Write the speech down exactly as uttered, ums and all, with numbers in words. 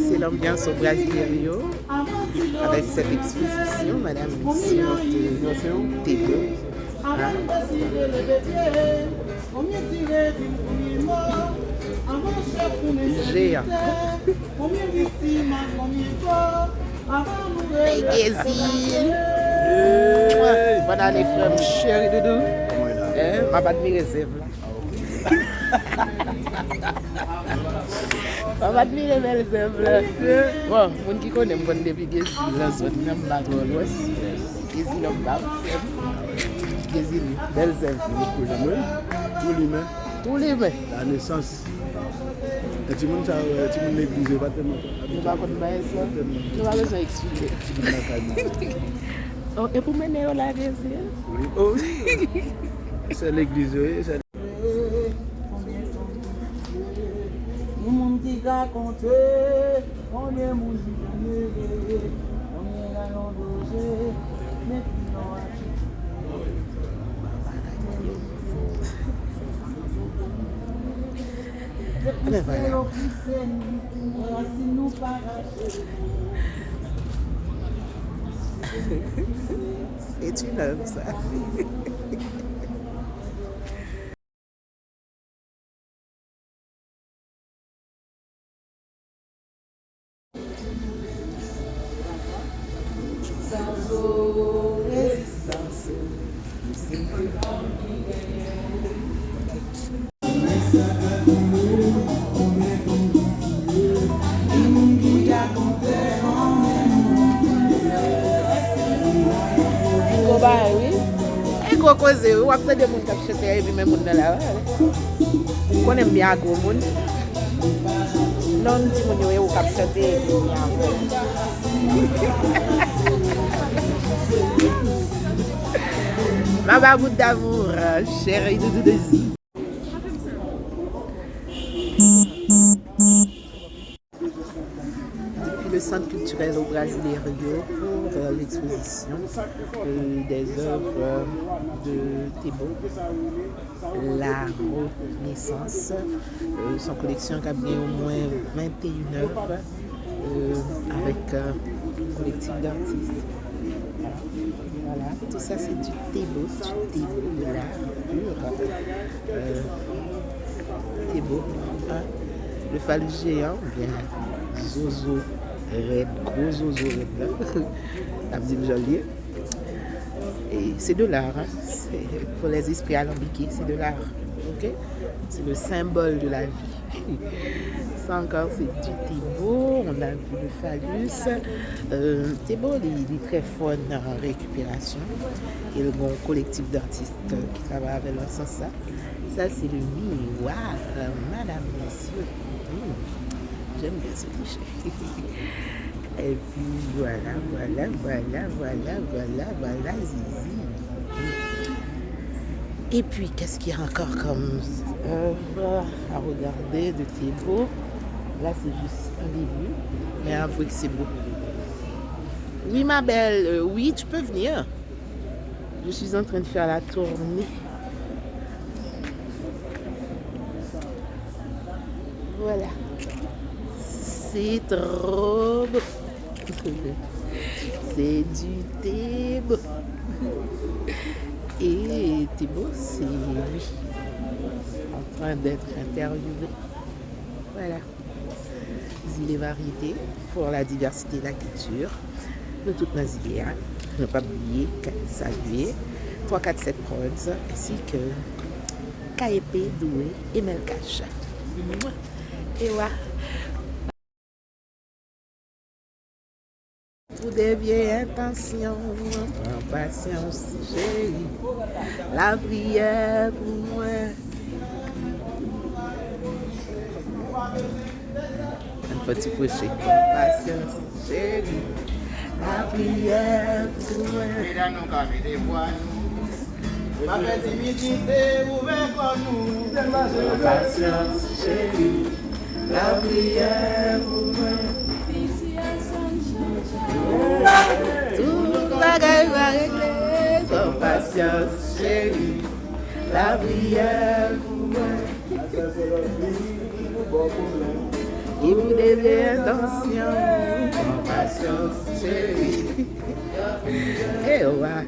Se lanbyans o Brasileiro avèk sèt ekspozisyon, madam, mesye, te, te bon. Jeyan. Hey, Gezil. Bòn ane, frè m cheri doudou. Eh, m ap admire zèv la. M ap admire bèl zèv la. Bon, moun ki konnen m konn depi Gezil nan zòn nan, m pa twò lwen. Gezil an bab, frè m. Gezil, bèl zèv. Tou limen. Tou limen. La nesans. E timoun sa yo, e timoun legliz yo, pa tèlman. Yo pa konn bagay sa. Pa tèlman. Nou pa bezwen eksplike. Timoun lakay mwen. Oh, e pou mennen yo la, Gezil? Wi. Oh, wi. Se legliz yo ye, se Konbyen moun ki ka konte? Konbyen moun ki ka leve? Konbyen galon dlo je? Men ki non a Jezi. Anben, vwala. Se ti love sa. Gwo bagay, wi. E gwo koze, wi. W ap tande moun k ap chante, epi men moun nan la, wi. Ou konnen m byen ak gwo moun. Non, m di moun yo, e ou k ap chante, epi m byen ak gwo moun. Mama bout d'amour, chéri doudou de zi. Depuis le Centre culturel au Brasileiro pour euh, l'exposition euh, des œuvres de Thébault, La Renaissance. Euh, son collection qui a bien au moins vingt et une œuvres euh, avec euh, un collectif d'artistes. Voilà, tout ça c'est du Thébault, du Thébault, de l'art pur. Euh, Thébault, hein, le phallus géant, oubyen zozo rèd, gwo zozo rèd la. N ap di l jan l ye. Et c'est de l'art, hein. C'est pour les esprits alambiqués, c'est de l'art. Ok? C'est le symbole de la vie. Ça encore, c'est du Thébault. On a vu le phallus. Euh, Thébault, il, il est très fort dans la récupération. Il y a un collectif d'artistes euh, qui travaille avec dans ce sens-là. Ça, c'est le miroir, euh, madame, monsieur. Hmm. J'aime bien ce cliché. Et puis voilà, voilà, voilà, voilà, voilà, voilà, Zizi. Et puis, qu'est-ce qu'il y a encore comme œuvre à regarder de Thébault? Là, c'est juste un début, mais avouez que c'est beau. Oui, ma belle, euh, oui, tu peux venir. Je suis en train de faire la tournée. Voilà. C'est trop beau. C'est du Thébault. Et Thébault, c'est lui. En train d'être interviewé. Voilà. Zile Varyete pour la diversité et la culture. Nou tout nan zile a. Nou p ap bliye salye twa kat sèt Prodz ensi ke K E P Doué Emel Cash. Ewa. Pou de vye entansyon, pran pasyans, cheri. Lapriyè pou mwen. Ann fè ti pwoche. Pran pasyans, cheri. Lapriyè pou mwen. Mete dan nou ka mete vwa nou. Pa fè timidite, ouvè kò nou. Pran pasyans, cheri. Lapriyè pou mwen. Sitiyasyon m chanje. Tout bagay va regle. Pran pasyans, cheri. Lapriyè pou mwen. Sa se lòt vi ki pou ba w pwoblèm. Pou de vye entansyon, an pasyans, cheri. E wa.